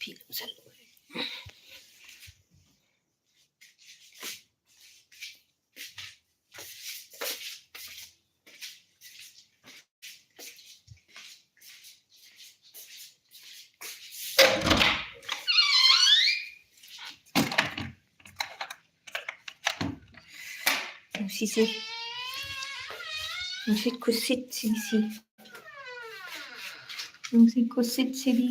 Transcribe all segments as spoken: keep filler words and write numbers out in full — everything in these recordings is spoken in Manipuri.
ꯐꯤ ꯂꯧꯁꯜꯂꯨꯔꯦ꯫ ꯅꯨꯡꯁꯤꯁꯦ꯫ ꯅꯨꯡꯁꯤꯠ ꯈꯨꯁꯤꯠꯁꯤꯡꯁꯤ꯫ ꯅꯨꯡꯁꯤꯠ ꯈꯨꯁꯤꯠꯁꯤꯗꯤ꯫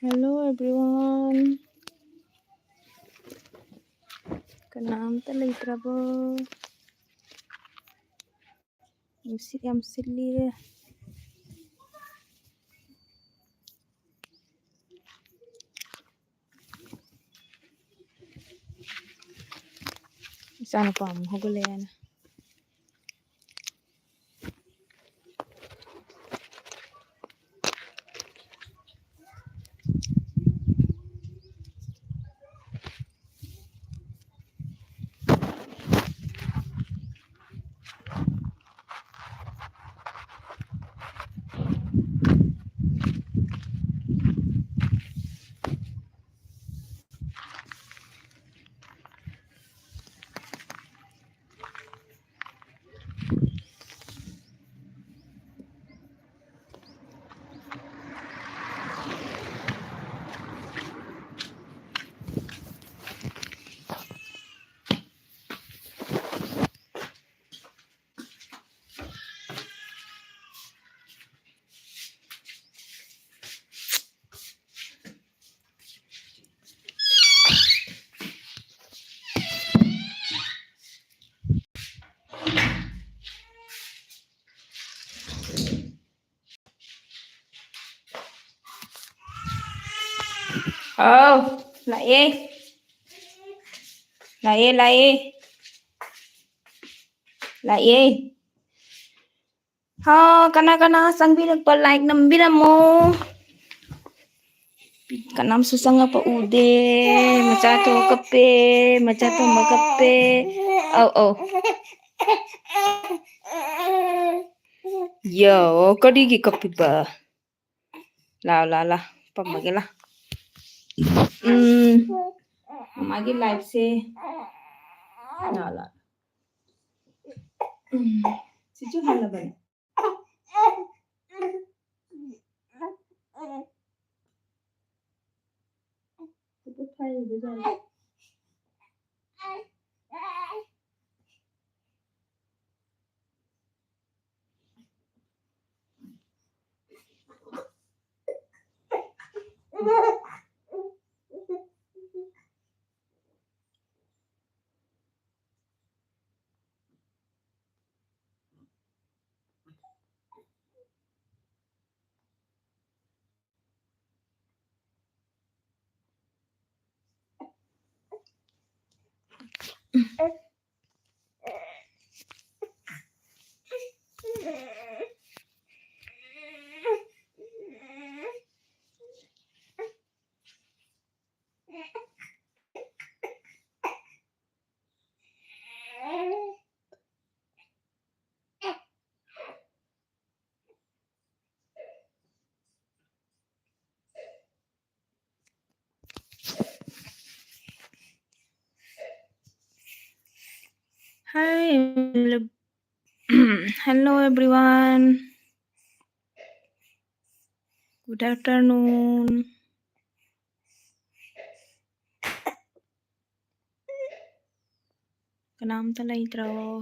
Hello everyone. ꯀꯅꯥꯝꯇ ꯂꯩꯇ꯭ꯔꯕꯣ? ꯅꯨꯡꯁꯤꯠ ꯌꯥꯝ ꯁꯤꯠꯂꯤꯌꯦ꯫ ꯏꯆꯥꯅꯨꯄꯥ ꯑꯃꯨꯛ ꯍꯧꯒꯠꯂꯛꯑꯦꯅ꯫ ꯍꯥꯎ, ꯂꯥꯛꯑꯦ꯫ ꯂꯥꯛꯑꯦ, ꯂꯥꯛꯑꯦ꯫ ꯂꯥꯛꯑꯦ꯫ ꯍꯥ, ꯀꯅꯥ ꯀꯅꯥ ꯆꯪꯕꯤꯔꯛꯄ like ꯅꯝꯕꯤꯔꯝꯃꯣ꯫ ꯀꯅꯥꯝꯁꯨ ꯆꯪꯉꯛꯄ ꯎꯗꯦ꯫ ꯃꯆꯥ ꯇꯣ ꯀꯞꯄꯦ꯫ ꯃꯆꯥ ꯇꯣꯝꯕ ꯀꯞꯄꯦ꯫ ꯑꯧ, ꯑꯧ꯫ ꯌꯣ, ꯀꯔꯤꯒꯤ ꯀꯞꯄꯤꯕ? ꯂꯥꯎ, ꯂꯥꯎ, ꯂꯥꯎ꯫ ꯄꯝꯃꯒꯦ ꯂꯥꯎ꯫ ꯎꯝ꯫ ꯃꯃꯥꯒꯤ liveꯁꯦ꯫ ꯂꯥꯎ, ꯂꯥꯎ꯫ ꯎꯝ꯫ ꯁꯤꯁꯨ ꯍꯜꯂꯕꯅꯦ꯫ Hi, hello everyone. Good afternoon. ꯀꯅꯥꯝꯇ ꯂꯩꯇ꯭ꯔꯕꯣ?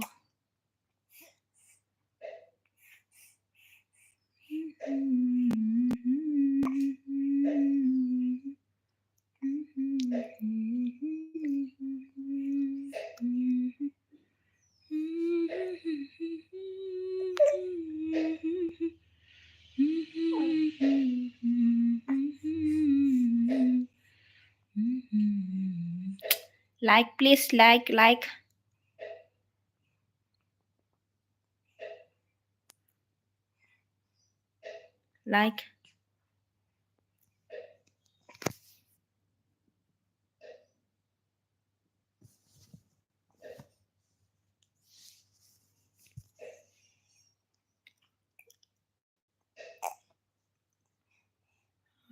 Like, please, like, like. Like.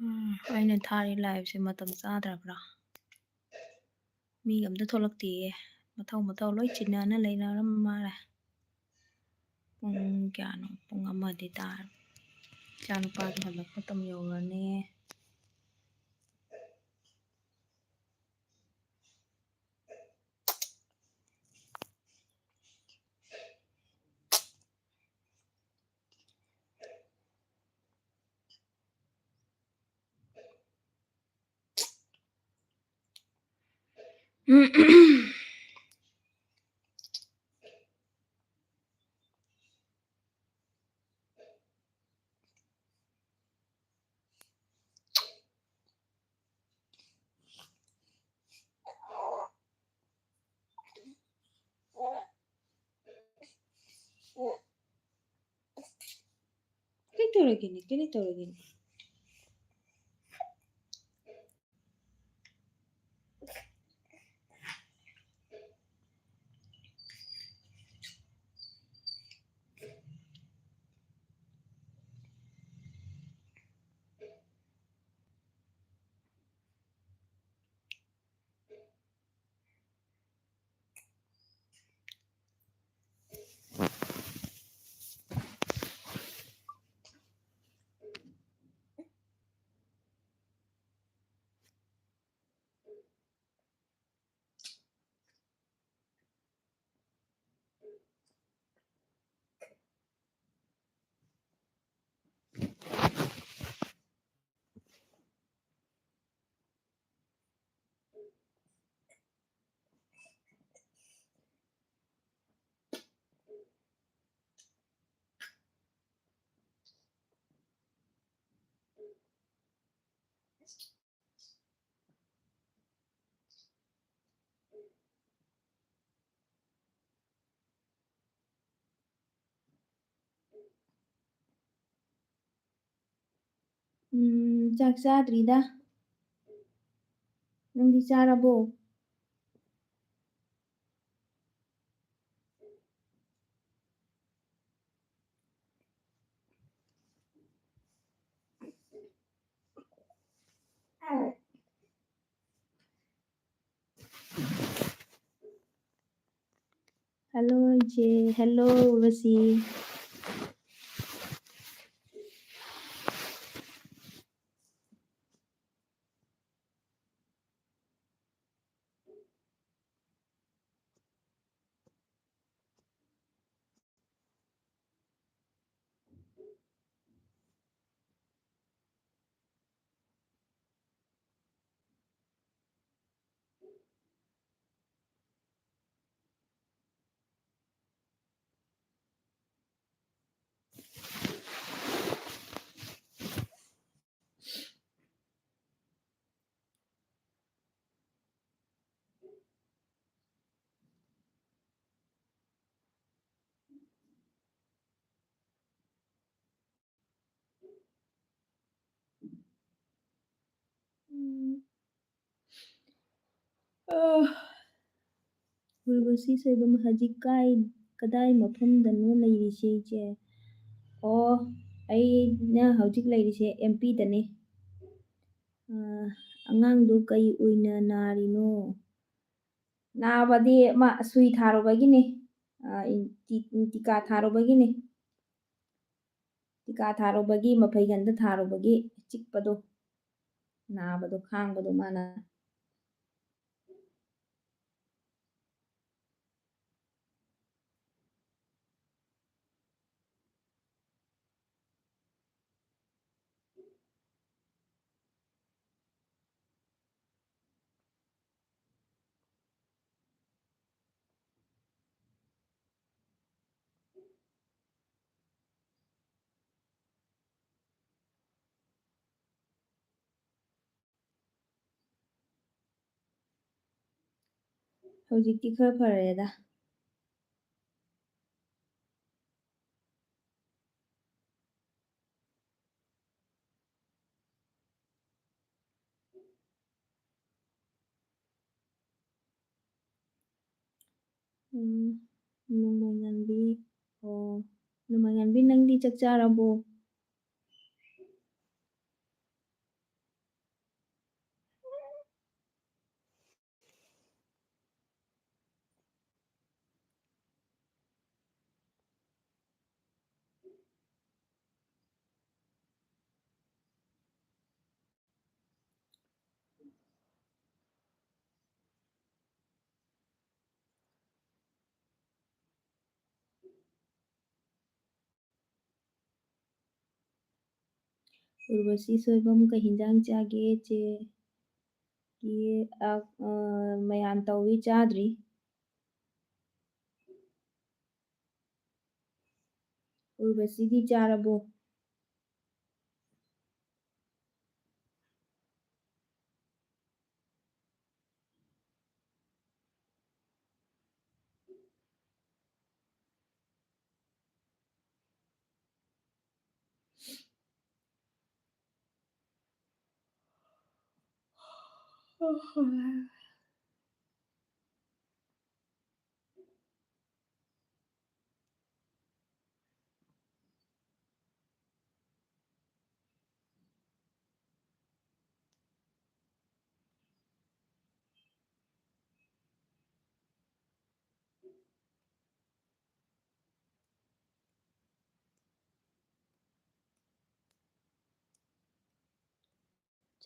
ꯎꯝ, ꯑꯩꯅ ꯊꯥꯔꯤ liveꯁꯦ ꯃꯇꯝ ꯆꯥꯗ꯭ꯔꯕ꯭ꯔꯥ? ꯃꯤꯒ ꯑꯝꯇ ꯊꯣꯛꯂꯛꯇꯤꯌꯦ꯫ ꯃꯊꯧ ꯃꯊꯧ ꯂꯣꯏ ꯆꯤꯟꯅꯅ ꯂꯩꯅꯔꯝ ꯃꯥꯜꯂꯦ꯫ ꯄꯨꯡ ꯀꯌꯥꯅꯣ? ꯄꯨꯡ ꯑꯃꯗꯤ ꯇꯥꯔꯦ꯫ ꯏꯆꯥꯅꯨꯄꯥꯗꯣ ꯍꯜꯂꯛꯄ ꯃꯇꯝ ꯌꯧꯔꯅꯤ꯫ ꯇꯧꯔꯒꯦꯅꯦ, ꯀꯩꯅꯣ ꯇꯧꯔꯒꯦꯅꯦ꯫ ꯎꯝ, ꯆꯥꯛ ꯆꯥꯗ꯭ꯔꯤꯗ꯫ ꯅꯪꯗꯤ ꯆꯥꯔꯕꯣ? Hello, J. Hello, Urvashi. ꯑꯥ, ꯎꯔꯕꯁꯤ ꯁꯣꯏꯕꯝ ꯍꯧꯖꯤꯛ ꯀꯥꯏ, ꯀꯗꯥꯏ ꯃꯐꯝꯗꯅꯣ ꯂꯩꯔꯤꯁꯦ ꯏꯆꯦ? ꯑꯣ, ꯑꯩꯅ ꯍꯧꯖꯤꯛ ꯂꯩꯔꯤꯁꯦ ꯑꯦꯝ ꯄꯤꯗꯅꯦ꯫ ꯑꯥ, ꯑꯉꯥꯡꯗꯨ ꯀꯩ ꯑꯣꯏꯅ ꯅꯥꯔꯤꯅꯣ? ꯅꯥꯕꯗꯤ ꯃꯥ ꯁꯨꯏ ꯊꯥꯔꯨꯕꯒꯤꯅꯤ꯫ ꯑꯥ, ꯏꯟ-, ꯇꯤ-, ꯇꯤꯀꯥ ꯊꯥꯔꯨꯕꯒꯤꯅꯤ꯫ ꯇꯤꯀꯥ ꯊꯥꯔꯨꯕꯒꯤ, ꯃꯐꯩꯒꯟꯗ ꯊꯥꯔꯨꯕꯒꯤ ꯆꯤꯛꯄꯗꯣ, ꯅꯥꯕꯗꯣ, ꯈꯥꯡꯕꯗꯣ ꯃꯥꯅ꯫ ꯍꯧꯖꯤꯛꯇꯤ ꯈꯔ ꯐꯔꯦꯗ꯫ ꯎꯝ, ꯅꯣꯡꯃꯥꯏꯉꯥꯟꯕꯤ, ꯑꯣ, ꯅꯣꯡꯃꯥꯏꯉꯥꯟꯕꯤ, ꯅꯪꯗꯤ ꯆꯥꯛ ꯆꯥꯔꯕꯣ? ꯎꯔꯕꯁꯤ ꯁꯣꯏꯕꯝ, ꯀꯩ ꯍꯤꯟꯖꯥꯡ ꯆꯥꯒꯦ ꯆꯦ? ꯀꯤ-, ꯑ, ꯑ, ꯃꯌꯥꯝ ꯇꯧꯏ, ꯆꯥꯗ꯭ꯔꯤ꯫ ꯎꯔꯕꯁꯤꯗꯤ ꯆꯥꯔꯕꯣ?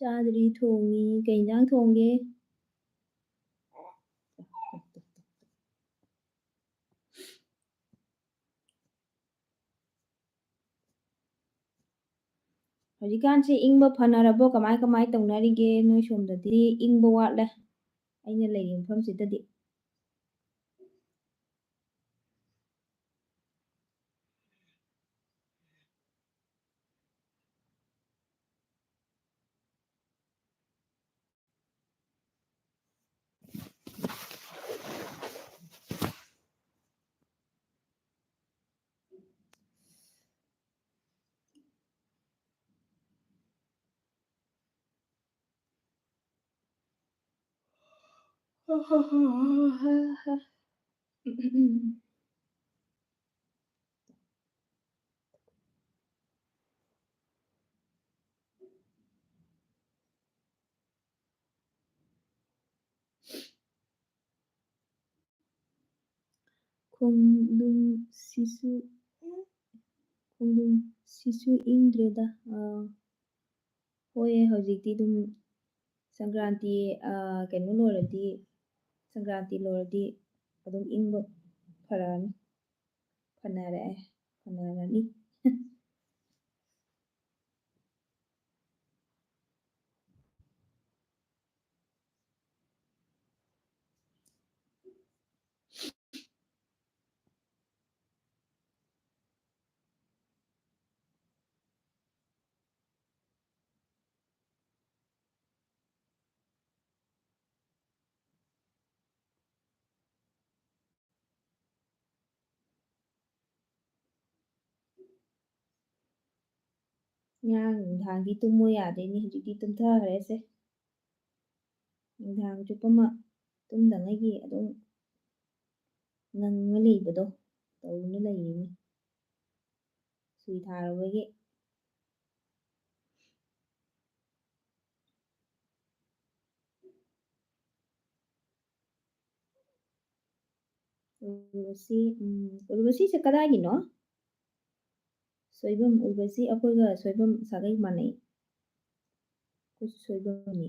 ꯆꯥꯗ꯭ꯔꯤ, ꯊꯣꯡꯉꯤ꯫ ꯀꯩ ꯏꯟꯖꯥꯡ ꯊꯣꯡꯒꯦ? ꯍꯧꯖꯤꯛꯀꯥꯟꯁꯦ ꯏꯪꯕ ꯐꯅꯔꯕꯣ? ꯀꯃꯥꯏ ꯀꯃꯥꯏ ꯇꯧꯅꯔꯤꯒꯦ? ꯅꯣꯏ ꯁꯣꯝꯗꯗꯤ ꯏꯪꯕ ꯋꯥꯠꯂꯦ, ꯑꯩꯅ ꯂꯩꯔꯤ ꯃꯐꯝꯁꯤꯗꯗꯤ꯫ ꯈꯣꯡꯗ꯭ꯔꯨꯝ ꯁꯤꯁꯨ, ꯈꯣꯡꯗ꯭ꯔꯨꯝ ꯁꯤꯁꯨ ꯏꯪꯗ꯭ꯔꯦꯗ꯫ ꯑꯥ, ꯍꯣꯏ, ꯍꯧꯖꯤꯛꯇꯤ ꯑꯗꯨꯝ ꯁꯪꯀ꯭ꯔꯥꯟꯇꯤ, ꯑꯥ, ꯀꯩꯅꯣ ꯂꯣꯏꯔꯗꯤ, ꯁꯪꯀ꯭ꯔꯥꯟꯇꯤ ꯂꯣꯏꯔꯗꯤ ꯑꯗꯨꯝ ꯏꯪꯕ ꯐꯔꯛꯑꯅꯤ꯫ ꯐꯅꯔꯛꯑꯦ, ꯐꯅꯔꯅꯤ꯫ ꯉꯔꯥꯡ ꯅꯨꯡꯗꯥꯡꯗꯤ ꯇꯨꯝꯃꯣ ꯌꯥꯗꯦꯅꯦ, ꯍꯧꯖꯤꯛꯇꯤ ꯇꯨꯝꯊꯈ꯭ꯔꯦꯁꯦ꯫ ꯅꯨꯡꯗꯥꯡ ꯆꯨꯞꯄ ꯑꯃ ꯇꯨꯝꯗꯉꯩꯒꯤ ꯑꯗꯨꯝ ꯉꯪꯉ ꯂꯩꯕꯗꯣ ꯇꯧꯗꯨꯅ ꯂꯩꯔꯤꯅꯤ, ꯁꯨꯏ ꯊꯥꯔꯨꯕꯒꯤ꯫ ꯎꯔꯨꯕꯁꯤ, ꯎꯝ, ꯎꯔꯨꯕꯁꯤꯁꯦ ꯀꯗꯥꯏꯒꯤꯅꯣ? ꯁꯣꯏꯕꯝ, ꯎꯔꯨꯕꯁꯤ ꯑꯩꯈꯣꯏꯒ ꯁꯣꯏꯕꯝ ꯁꯥꯒꯩ ꯃꯥꯟꯅꯩ꯫ ꯑꯩꯈꯣꯏꯁꯨ ꯁꯣꯏꯕꯝꯅꯤ꯫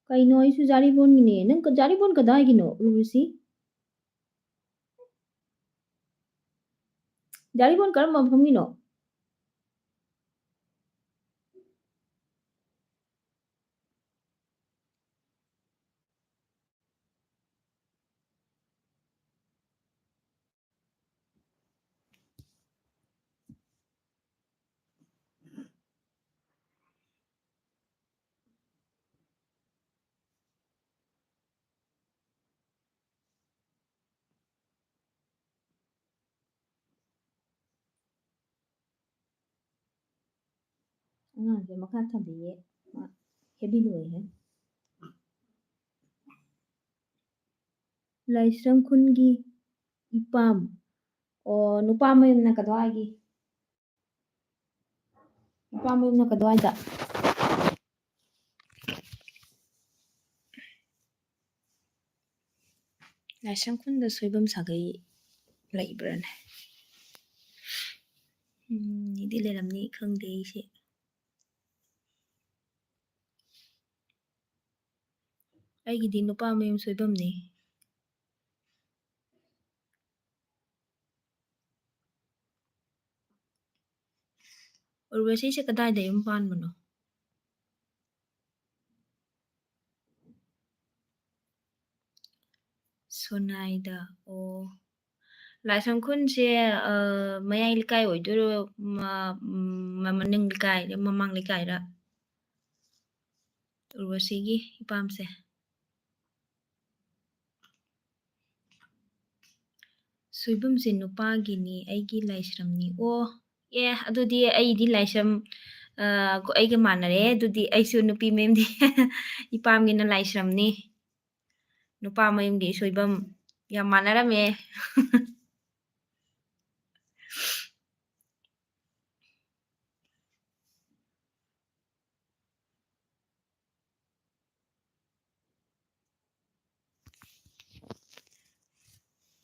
ꯀꯩꯅꯣ, ꯑꯩꯁꯨ ꯖꯥꯔꯤꯕꯣꯟꯒꯤꯅꯦ꯫ ꯅꯪ ꯀ-, ꯖꯥꯔꯤꯕꯣꯟ ꯀꯗꯥꯏꯒꯤꯅꯣ, ꯎꯔꯨꯁꯤ? ꯖꯥꯔꯤꯕꯣꯟ ꯀꯔꯝꯕ ꯃꯐꯝꯒꯤꯅꯣ? ꯑꯉꯥꯡꯁꯦ ꯃꯈꯥ ꯊꯝꯕꯤꯌꯦ꯫ ꯃꯥ heavy ꯂꯣꯏꯍꯦ꯫ ꯂꯥꯏꯁ꯭ꯔꯝ ꯈꯨꯟꯒꯤ ꯏꯄꯥꯝ꯫ ꯑꯣ, ꯅꯨꯄꯥ ꯃꯌꯨꯝꯅ ꯀꯗꯥꯏꯒꯤ? ꯅꯨꯄꯥ ꯃꯌꯨꯝꯅ ꯀꯗꯥꯏꯗ? ꯂꯥꯏꯁ꯭ꯔꯝ ꯈꯨꯟꯗ ꯁꯣꯏꯕꯝ ꯁꯥꯒꯩ ꯂꯩꯕ꯭ꯔꯥꯅꯦ? ꯎꯝ, ꯂꯩꯗꯤ ꯂꯩꯔꯝꯅꯤ, ꯈꯪꯗꯦ ꯑꯩꯁꯦ꯫ ꯑꯩꯒꯤꯗꯤ ꯅꯨꯄꯥ ꯃꯌꯨꯝ ꯁꯣꯏꯕꯝꯅꯦ꯫ ꯎꯔꯋꯁꯤꯁꯦ ꯀꯗꯥꯏꯗ ꯌꯨꯝ ꯄꯥꯟꯕꯅꯣ? ꯁꯣꯅꯥꯏꯗ꯫ ꯑꯣ꯫ ꯂꯥꯏꯁ꯭ꯔꯝ ꯈꯨꯟꯁꯦ, ꯑ, ꯃꯌꯥꯏ ꯂꯩꯀꯥꯏ ꯑꯣꯏꯗꯣꯏꯔꯣ? ꯃ-, ꯃ-, ꯃꯅꯤꯡ ꯂꯩꯀꯥꯏ, ꯃꯃꯥꯡ ꯂꯩꯀꯥꯏꯔ? ꯎꯔꯋꯁꯤꯒꯤ ꯏꯄꯥꯝꯁꯦ꯫ ꯁꯣꯏꯕꯨꯝꯁꯦ ꯅꯨꯄꯥꯒꯤꯅꯤ, ꯑꯩꯒꯤ ꯂꯥꯏꯁ꯭ꯔꯝꯅꯤ꯫ ꯑꯣ, ꯑꯦ, ꯑꯗꯨꯗꯤ ꯑꯩꯗꯤ ꯂꯥꯏꯁ꯭ꯔꯝ, ꯑ, ꯑꯩꯒ ꯃꯥꯟꯅꯔꯦ꯫ ꯑꯗꯨꯗꯤ ꯑꯩꯁꯨ ꯅꯨꯄꯤ ꯃꯌꯨꯝꯗꯤ ꯏꯄꯥꯝꯒꯤꯅ ꯂꯥꯏꯁ꯭ꯔꯝꯅꯤ꯫ ꯅꯨꯄꯥ ꯃꯌꯨꯝꯒꯤ ꯁꯣꯏꯕꯝ ꯌꯥꯝ ꯃꯥꯟꯅꯔꯝꯃꯦ꯫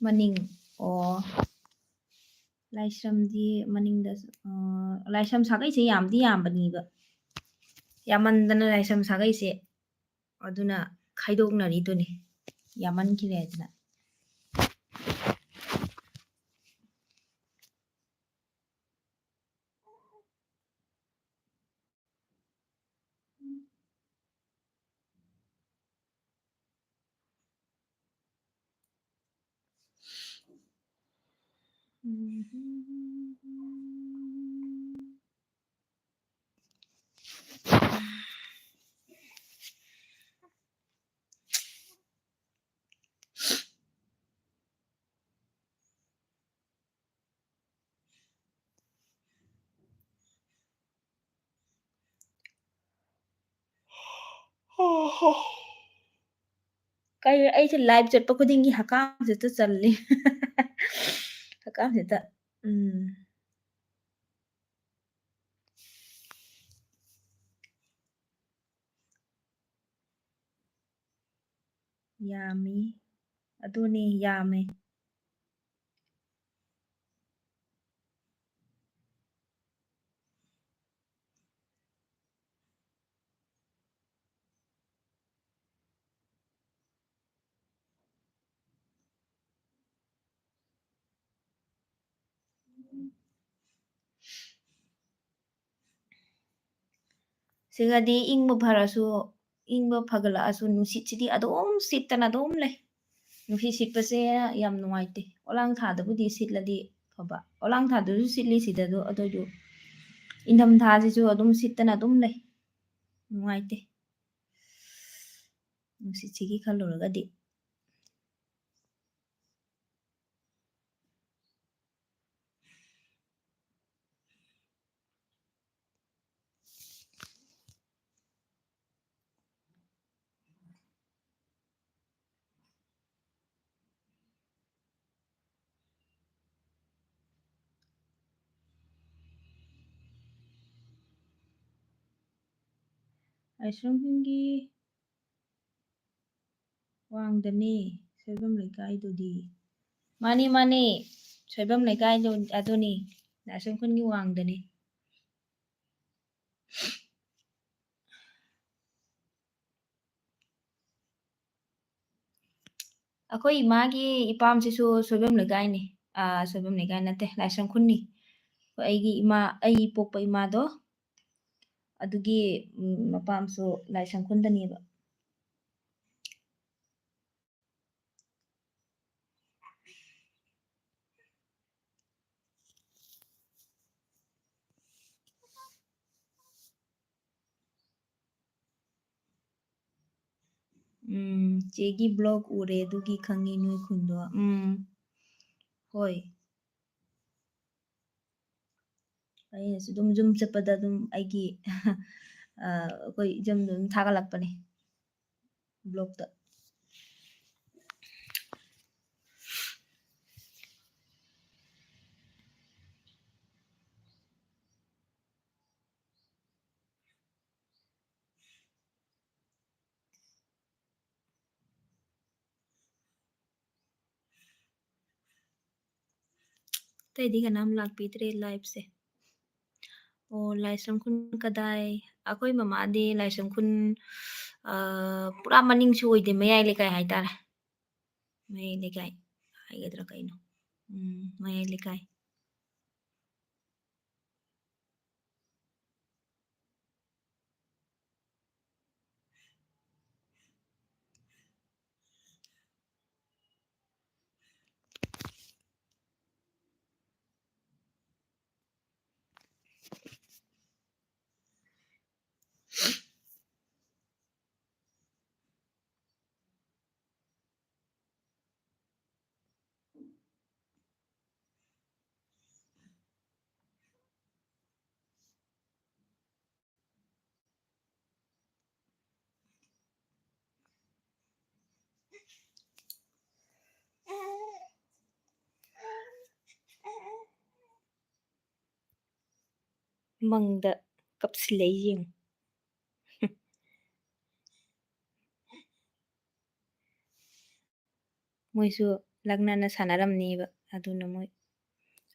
ꯃꯅꯤꯡ꯫ ꯑꯣ꯫ ꯂꯥꯏꯁ꯭ꯔꯝꯗꯤ ꯃꯅꯤꯡꯗ, ꯑ, ꯂꯥꯏꯁ꯭ꯔꯝ ꯁꯥꯒꯩꯁꯦ ꯌꯥꯝꯗꯤ ꯌꯥꯝꯕꯅꯤꯕ꯫ ꯌꯥꯝꯃꯟꯗꯅ ꯂꯥꯏꯁ꯭ꯔꯝ ꯁꯥꯒꯩꯁꯦ ꯑꯗꯨꯅ ꯈꯥꯏꯗꯣꯛꯅꯔꯤꯗꯨꯅꯤ꯫ ꯌꯥꯝꯃꯟꯈꯤꯔꯦ ꯑꯗꯨꯅ꯫ ꯀꯩ, ꯑꯩꯁꯦ live ꯆꯠꯄ ꯈꯨꯗꯤꯡꯒꯤ ꯍꯀꯥꯝꯁꯤꯇ ꯆꯜꯂꯤ꯫ ꯍꯀꯥꯝꯁꯤꯇ꯫ ꯎꯝ꯫ ꯌꯥꯝꯃꯤ꯫ ꯑꯗꯨꯅꯤ, ꯌꯥꯝꯃꯤ꯫ ꯁꯤꯒꯗꯤ ꯏꯪꯕ ꯐꯔꯁꯨ, ꯏꯪꯕ ꯐꯒꯠꯂꯛꯑꯁꯨ ꯅꯨꯡꯁꯤꯠꯁꯤꯗꯤ ꯑꯗꯨꯝ ꯁꯤꯠꯇꯅ ꯑꯗꯨꯝ ꯂꯩ꯫ ꯅꯨꯡꯁꯤꯠ ꯁꯤꯠꯄꯁꯦ ꯌꯥꯝ ꯅꯨꯡꯉꯥꯏꯇꯦ꯫ ꯑꯣꯂꯥꯡ ꯊꯥꯗꯕꯨꯗꯤ ꯁꯤꯠꯂꯗꯤ ꯐꯕ꯫ ꯑꯣꯂꯥꯡ ꯊꯥꯗꯁꯨ ꯁꯤꯠꯂꯤ ꯁꯤꯗꯁꯨ, ꯑꯗꯨ ꯑꯣꯏꯁꯨ ꯏꯪꯊꯝ ꯊꯥꯁꯤꯁꯨ ꯑꯗꯨꯝ ꯁꯤꯠꯇꯅ ꯑꯗꯨꯝ ꯂꯩ꯫ ꯅꯨꯡꯉꯥꯏꯇꯦ꯫ ꯅꯨꯡꯁꯤꯠꯁꯤꯒꯤ ꯈꯜꯂꯨꯔꯒꯗꯤ꯫ ꯂꯥꯏꯁ꯭ꯔꯝ ꯈꯨꯟꯒꯤ ꯋꯥꯡꯗꯅꯤ ꯁꯣꯏꯕꯝ ꯂꯩꯀꯥꯏꯗꯨꯗꯤ꯫ ꯃꯥꯅꯤ, ꯃꯥꯅꯤ, ꯁꯣꯏꯕꯝ ꯂꯩꯀꯥꯏꯗꯨ ꯑꯗꯨꯅꯤ, ꯂꯥꯏꯁ꯭ꯔꯝ ꯈꯨꯟꯒꯤ ꯋꯥꯡꯗꯅꯤ꯫ ꯑꯩꯈꯣꯏ ꯏꯃꯥꯒꯤ ꯏꯄꯥꯝꯁꯤꯁꯨ ꯁꯣꯏꯕꯝ ꯂꯩꯀꯥꯏꯅꯤ꯫ ꯑꯥ, ꯁꯣꯏꯕꯝ ꯂꯩꯀꯥꯏ ꯅꯠꯇꯦ, ꯂꯥꯏꯁ꯭ꯔꯝ ꯈꯨꯟꯅꯤ꯫ ꯑꯩꯈꯣꯏ, ꯑꯩꯒꯤ ꯏꯃꯥ, ꯑꯩ ꯄꯣꯛꯄ ꯏꯃꯥꯗꯣ, ꯑꯗꯨꯒꯤ, ꯎꯝ, ꯃꯄꯥꯝꯁꯨ ꯂꯥꯏꯁ꯭ꯔꯝ ꯈꯨꯟꯗꯅꯦꯕ꯫ ꯎꯝ, ꯆꯦꯒꯤ blog ꯎꯔꯦ, ꯑꯗꯨꯒꯤ ꯈꯪꯉꯤ ꯅꯣꯏ ꯈꯨꯟꯗꯣ꯫ ꯎꯝ, ꯍꯣꯏ꯫ ꯑꯩꯅꯁꯨ ꯑꯗꯨꯝ ꯌꯨꯝ ꯆꯠꯄꯗ ꯑꯗꯨꯝ ꯑꯩꯒꯤ, ꯑ, ꯑꯩꯈꯣꯏ ꯏꯆꯝꯗꯣ ꯑꯗꯨꯝ ꯊꯥꯒꯠꯂꯛꯄꯅꯦ blogꯇ꯫ ꯑꯇꯩꯗꯤ ꯀꯅꯥꯝ ꯂꯥꯛꯄꯤꯗ꯭ꯔꯦ liveꯁꯦ꯫ ꯑꯣ, ꯂꯥꯏꯁ꯭ꯔꯝ ꯈꯨꯟ ꯀꯗꯥꯏ? ꯑꯩꯈꯣꯏ ꯃꯃꯥꯗꯤ ꯂꯥꯏꯁ꯭ꯔꯝ ꯈꯨꯟ, ꯑ, ꯄꯨꯔꯥ ꯃꯅꯤꯡꯁꯨ ꯑꯣꯏꯗꯦ, ꯃꯌꯥꯏ ꯂꯩꯀꯥꯏ ꯍꯥꯏꯇꯥꯔꯦ꯫ ꯃꯌꯥꯏ ꯂꯩꯀꯥꯏ ꯍꯥꯏꯒꯗ꯭ꯔꯥ ꯀꯩꯅꯣ? ꯎꯝ, ꯃꯌꯥꯏ ꯂꯩꯀꯥꯏ꯫ ꯃꯪꯗ ꯀꯞꯁꯤꯜꯂꯛꯏ ꯌꯦꯡꯉꯨ꯫ ꯃꯣꯏꯁꯨ ꯂꯛꯅꯅ ꯁꯥꯟꯅꯔꯝꯅꯦꯕ꯫ ꯑꯗꯨꯅ ꯃꯣꯏ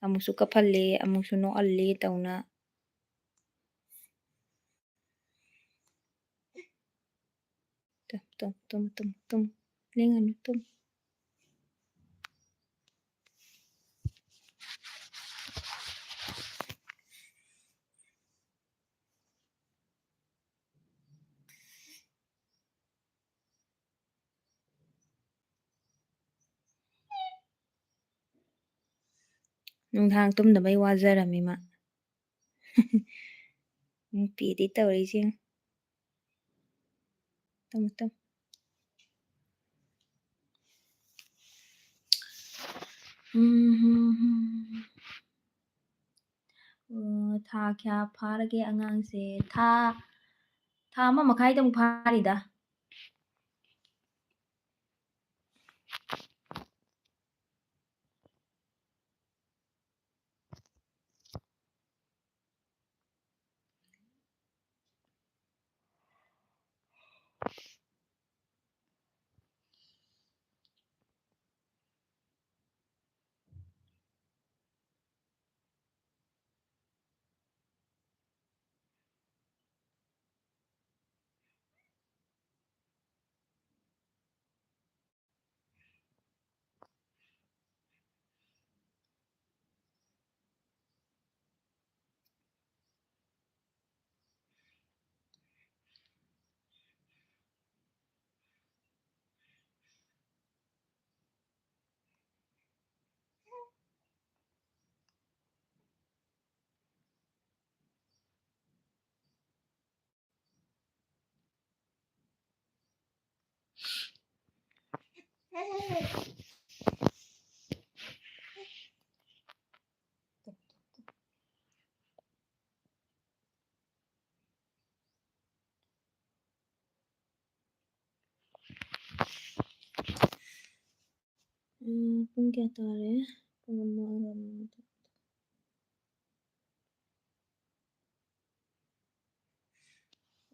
ꯑꯃꯨꯛꯁꯨ ꯀꯞꯍꯜꯂꯦ, ꯑꯃꯨꯛꯁꯨ ꯅꯣꯛꯍꯜꯂꯦ ꯇꯧꯅ꯫ ꯇꯨꯝ, ꯇꯨꯝ, ꯇꯨꯝ, ꯇꯨꯝ, ꯇꯨꯝ꯫ ꯂꯦꯡꯒꯅꯨ, ꯇꯨꯝ꯫ ꯅꯨꯡꯗꯥꯡ ꯇꯨꯝꯗꯕꯩ ꯋꯥꯖꯔꯝꯃꯤ ꯃꯥ꯫ ꯅꯨꯄꯤꯗꯤ ꯇꯧꯔꯤꯁꯦ ꯌꯦꯡꯉꯨ꯫ Tamu, Tamu. ꯎꯝ, ꯍꯨꯝ, ꯍꯨꯝ꯫ ꯑꯣ, ꯊꯥ ꯀꯌꯥ ꯐꯥꯔꯒꯦ ꯑꯉꯥꯡꯁꯦ? ꯊꯥ, ꯊꯥ ꯑꯃ ꯃꯈꯥꯏꯗꯃꯨꯛ ꯐꯥꯔꯤꯗ꯫ ꯎꯝ, ꯄꯨꯡ ꯀꯌꯥ ꯇꯥꯔꯦ? ꯄꯨꯡ ꯑꯃ, ꯑꯃ, ꯑꯃ꯫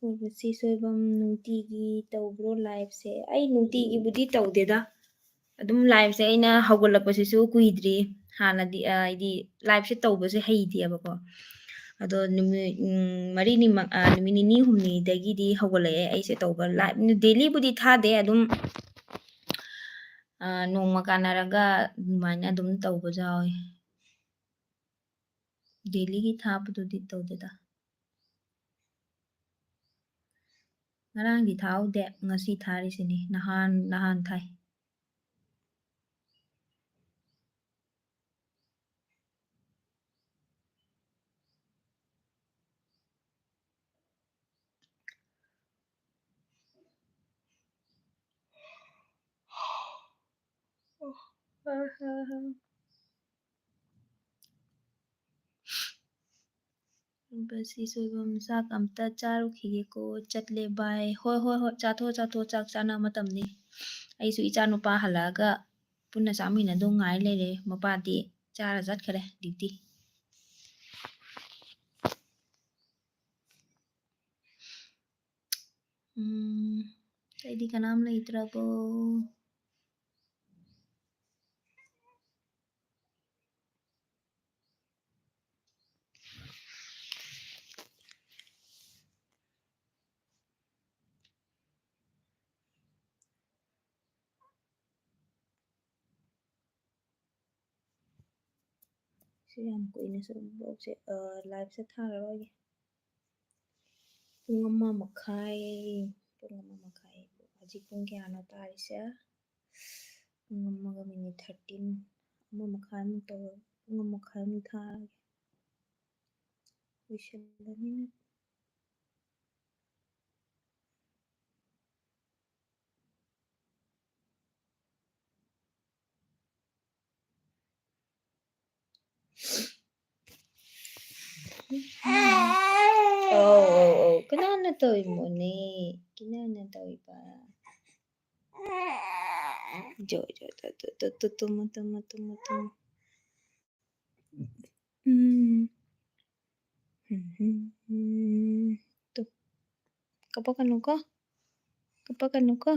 ꯑꯣ, ꯁꯤ ꯁꯣꯏꯕꯝ ꯅꯨꯡꯇꯤꯒꯤ ꯇꯧꯕ꯭ꯔꯣ liveꯁꯦ? ꯑꯩ ꯅꯨꯡꯇꯤꯒꯤꯕꯨꯗꯤ ꯇꯧꯗꯦꯗ꯫ ꯑꯗꯨꯝ liveꯁꯦ ꯑꯩꯅ ꯍꯧꯒꯠꯂꯛꯄꯁꯤꯁꯨ ꯀꯨꯏꯗ꯭ꯔꯤ꯫ ꯍꯥꯟꯅꯗꯤ, ꯑ, ꯍꯥꯏꯗꯤ liveꯁꯦ ꯇꯧꯕꯁꯦ ꯍꯩꯇꯦꯕꯀꯣ꯫ ꯑꯗꯣ ꯅꯨꯃꯤꯠ, ꯎꯝ, ꯃꯔꯤꯅꯤ ꯃ-, ꯑ, ꯅꯨꯃꯤꯠ ꯅꯤꯅꯤ ꯍꯨꯝꯅꯤꯗꯒꯤꯗꯤ ꯍꯧꯒꯠꯂꯛꯑꯦ ꯑꯩꯁꯦ ꯇꯧꯕ꯫ Live, dailyꯕꯨꯗꯤ ꯊꯥꯗꯦ, ꯑꯗꯨꯝ, ꯑ, ꯅꯣꯡꯃ ꯀꯥꯟꯅꯔꯒ ꯑꯗꯨꯃꯥꯏꯅ ꯑꯗꯨꯝ ꯇꯧꯕꯁꯨ ꯌꯥꯎꯋꯤ꯫ Dailyꯒꯤ ꯊꯥꯕꯗꯨꯗꯤ ꯇꯧꯗꯦꯗ꯫ ꯉꯔꯥꯡꯗꯤ ꯊꯥꯍꯧꯗꯦ, ꯉꯁꯤ ꯊꯥꯔꯤꯁꯤꯅꯤ, ꯅꯍꯥꯟ, ꯅꯍꯥꯟ ꯊꯥꯏ꯫ ꯕꯁꯤ ꯁꯣꯏꯕꯝ, ꯆꯥꯛ ꯑꯝꯇ ꯆꯥꯔꯨꯈꯤꯒꯦꯀꯣ, ꯆꯠꯂꯦ bye꯫ ꯍꯣꯏ, ꯍꯣꯏ, ꯍꯣꯏ, ꯆꯥꯊꯣꯛ, ꯆꯥꯊꯣꯛ, ꯆꯥꯛ ꯆꯥꯅ ꯃꯇꯝꯅꯤ꯫ ꯑꯩꯁꯨ ꯏꯆꯥ ꯅꯨꯄꯥ ꯍꯜꯂꯛꯑꯒ ꯄꯨꯟꯅ ꯆꯥꯃꯤꯟꯅꯗꯧ ꯉꯥꯏ ꯂꯩꯔꯦ꯫ ꯃꯄꯥꯗꯤ ꯆꯥꯔ ꯆꯠꯈꯔꯦ duty꯫ ꯎꯝ, ꯑꯇꯩꯗꯤ ꯀꯅꯥꯝ ꯂꯩꯇ꯭ꯔꯕꯣ? ꯁꯤ ꯌꯥꯝ ꯀꯨꯏꯅ ꯆꯠꯂꯕꯁꯦ, ꯑ, liveꯁꯦ ꯊꯥꯔꯔꯣꯏꯒꯦ꯫ ꯄꯨꯡ ꯑꯃ ꯃꯈꯥꯏ, ꯄꯨꯡ ꯑꯃ ꯃꯈꯥꯏ, ꯍꯧꯖꯤꯛ ꯄꯨꯡ ꯀꯌꯥꯅꯣ ꯇꯥꯔꯤꯁꯦ? ꯄꯨꯡ ꯑꯃꯒ minute thirteen, ꯑꯃ ꯃꯈꯥꯏꯃꯨꯛ ꯇꯧꯔ, ꯄꯨꯡ ꯑꯃ ꯃꯈꯥꯏꯃꯨꯛ ꯊꯥꯔꯒꯦ꯫ ꯂꯣꯏꯁꯤꯜꯂꯅꯤꯅ꯫ ꯑꯧ, ꯑꯧ, ꯑꯧ꯫ ꯀꯅꯥꯅ ꯇꯧꯔꯤꯃꯣꯅꯦ? ꯀꯅꯥꯅ ꯇꯧꯔꯤꯕ? ꯖꯣ, ꯖꯣ, ꯇꯨ, ꯇꯨ, ꯇꯨ, ꯇꯨ, ꯇꯨꯝꯃꯣ, ꯇꯨꯝꯃꯣ, ꯇꯨꯝꯃꯣ, ꯇꯨꯝꯃꯣ꯫ ꯎꯝ꯫ ꯎꯝ, ꯎꯝ, ꯎꯝ꯫ ꯇꯨ꯫ ꯀꯞꯄꯛꯀꯅꯨꯀꯣ꯫ ꯀꯞꯄꯛꯀꯅꯨꯀꯣ꯫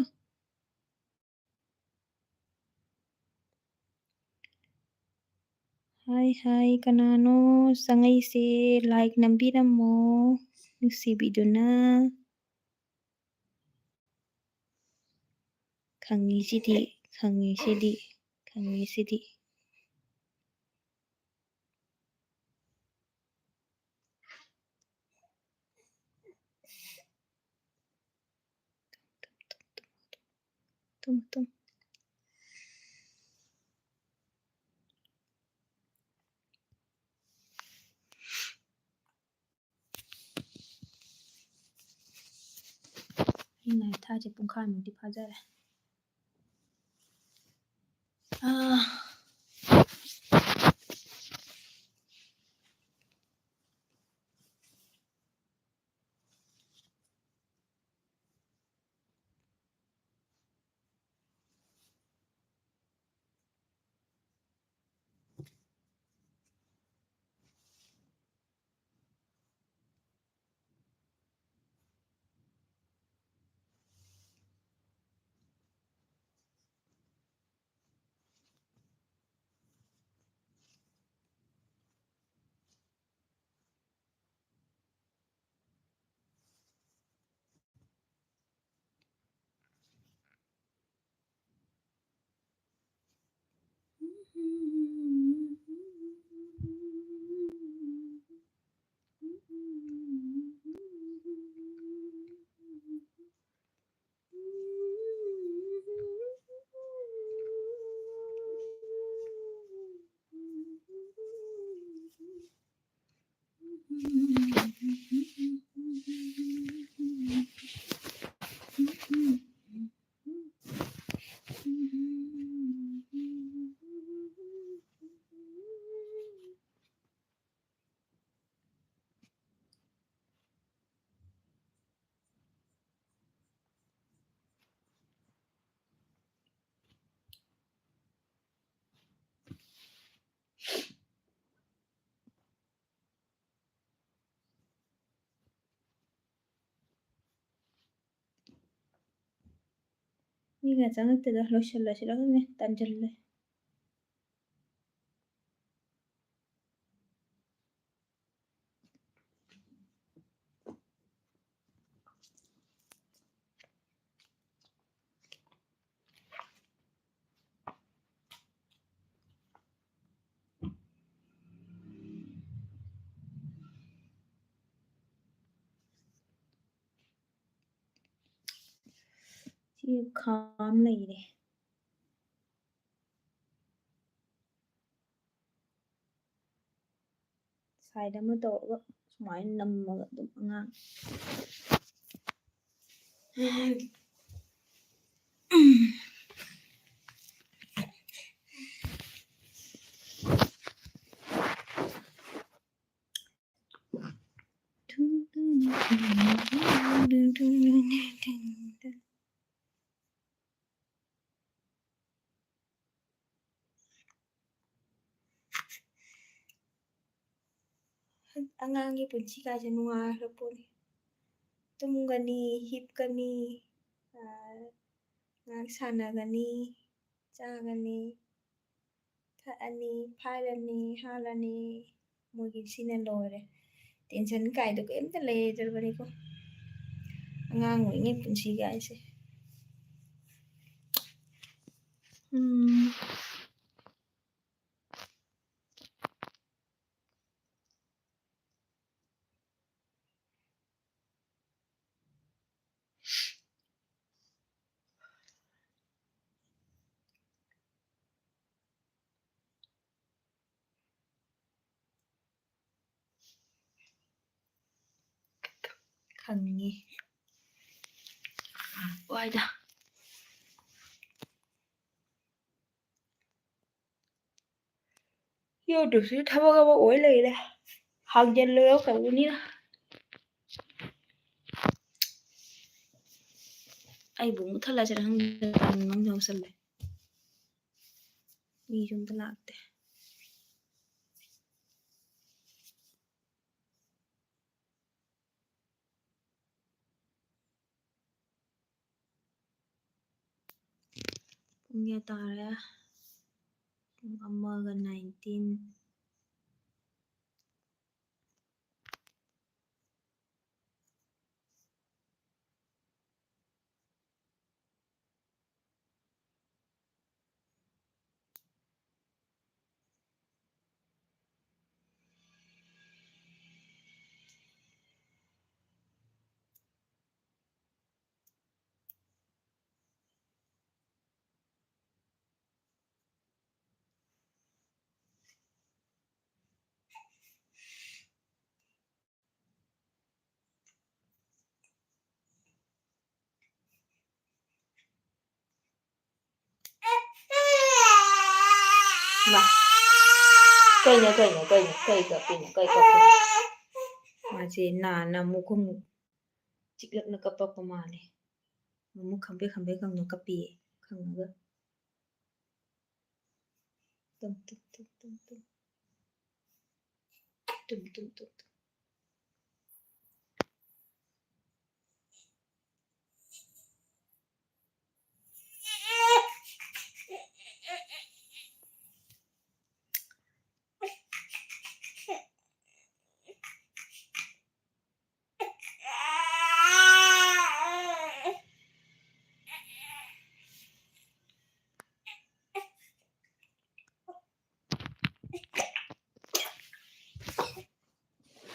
ꯍꯥꯏ ꯍꯥꯏ, ꯀꯅꯥꯅꯣ ꯆꯪꯉꯛꯏꯁꯦ? Like ꯅꯝꯕꯤꯔꯝꯃꯣ, ꯅꯨꯡꯁꯤꯕꯤꯗꯨꯅ꯫ ꯈꯪꯉꯤꯁꯤꯗꯤ, ꯈꯪꯉꯤꯁꯤꯗꯤ, ꯈꯪꯉꯤꯁꯤꯗꯤ꯫ ꯇꯨꯝ, ꯇꯨꯝ꯫ ꯑꯩꯅ ꯊꯥꯁꯦ ꯄꯨꯡꯈꯥꯏꯃꯨꯛꯇꯤ ꯐꯥꯖꯔꯦ꯫ ꯑꯥ꯫ ꯃꯤꯒ ꯆꯪꯉꯛꯇꯦꯗ, ꯂꯣꯏꯁꯤꯜꯂꯁꯤꯔ ꯈꯪꯗꯦ, ꯇꯟꯁꯤꯜꯂꯦ꯫ ꯈꯥꯝ ꯂꯩꯔꯦ꯫ Side ꯑꯃ ꯇꯧꯔꯒ ꯁꯨꯃꯥꯏꯅ ꯅꯝꯃꯒ ꯑꯗꯨꯝ ꯑꯉꯥꯡ ꯑꯉꯥꯡꯒꯤ ꯄꯨꯟꯁꯤ ꯀꯥꯏꯁꯦ ꯅꯨꯡꯉꯥꯏꯈ꯭ꯔ ꯄꯣꯠꯅꯤ꯫ ꯇꯨꯝꯒꯅꯤ, ꯍꯤꯞꯀꯅꯤ, ꯑꯥ, ꯉꯥꯏꯍꯥꯛ ꯁꯥꯟꯅꯒꯅꯤ, ꯆꯥꯒꯅꯤ, ꯊꯛꯑꯅꯤ, ꯐꯥꯏꯔꯅꯤ, ꯍꯥꯜꯂꯅꯤ, ꯃꯣꯏꯒꯤ ꯁꯤꯅ ꯂꯣꯏꯔꯦ꯫ Tension ꯀꯥꯏꯗꯣ ꯀꯩꯝꯇ ꯂꯩꯔꯣꯏꯗꯧꯔꯕꯅꯤꯀꯣ ꯑꯉꯥꯡ ꯑꯣꯏꯔꯤꯉꯩ ꯄꯨꯟꯁꯤ ꯀꯥꯏꯁꯦ꯫ ꯎꯝ꯫ ꯈꯪꯅꯤꯡꯉꯤ꯫ ꯋꯥꯏꯗ꯫ YouTube ꯁꯤꯁꯨ ꯊꯕꯛ ꯑꯃ ꯑꯣꯏ ꯂꯩꯔꯦ꯫ ꯍꯥꯡꯖꯜꯂꯣ ꯇꯧꯕꯅꯤꯅ꯫ ꯑꯩꯕꯨ ꯃꯨꯠꯊꯠꯂꯁꯤꯔ ꯈꯪꯗꯦ, ꯇꯟꯕ ꯑꯃ ꯌꯥꯎꯁꯜꯂꯦ꯫ ꯃꯤꯁꯨ ꯑꯝꯇ ꯂꯥꯛꯇꯦ꯫ ꯄꯨꯡ ꯀꯌꯥ ꯇꯥꯔꯦ? ꯄꯨꯡ ꯑꯃꯒ nineteen꯫ ꯀꯩꯅꯣ, ꯀꯩꯅꯣ, ꯀꯩꯅꯣ, ꯀꯩ ꯀꯞꯄꯤꯅꯣ, ꯀꯩ ꯀꯞꯄꯤꯅꯣ? ꯃꯥꯁꯦ ꯅꯥꯅ ꯑꯃꯨꯛ ꯑꯃꯨꯛ ꯆꯤꯛꯂꯛꯅ ꯀꯞꯄꯛꯄ ꯃꯥꯜꯂꯦ꯫ ꯃꯃꯨꯛ ꯈꯪꯕ꯭ꯔꯦꯛ ꯈꯪꯕ꯭ꯔꯦꯛ ꯈꯪꯅ ꯀꯞꯄꯤꯌꯦ, ꯈꯪꯉꯒ꯫ ꯇꯨꯝ, ꯇꯨꯝ, ꯇꯨꯝ, ꯇꯨꯝ, ꯇꯨꯝ꯫ ꯇꯨꯝ, ꯇꯨꯝ, ꯇꯨꯝ, ꯇꯨꯝ꯫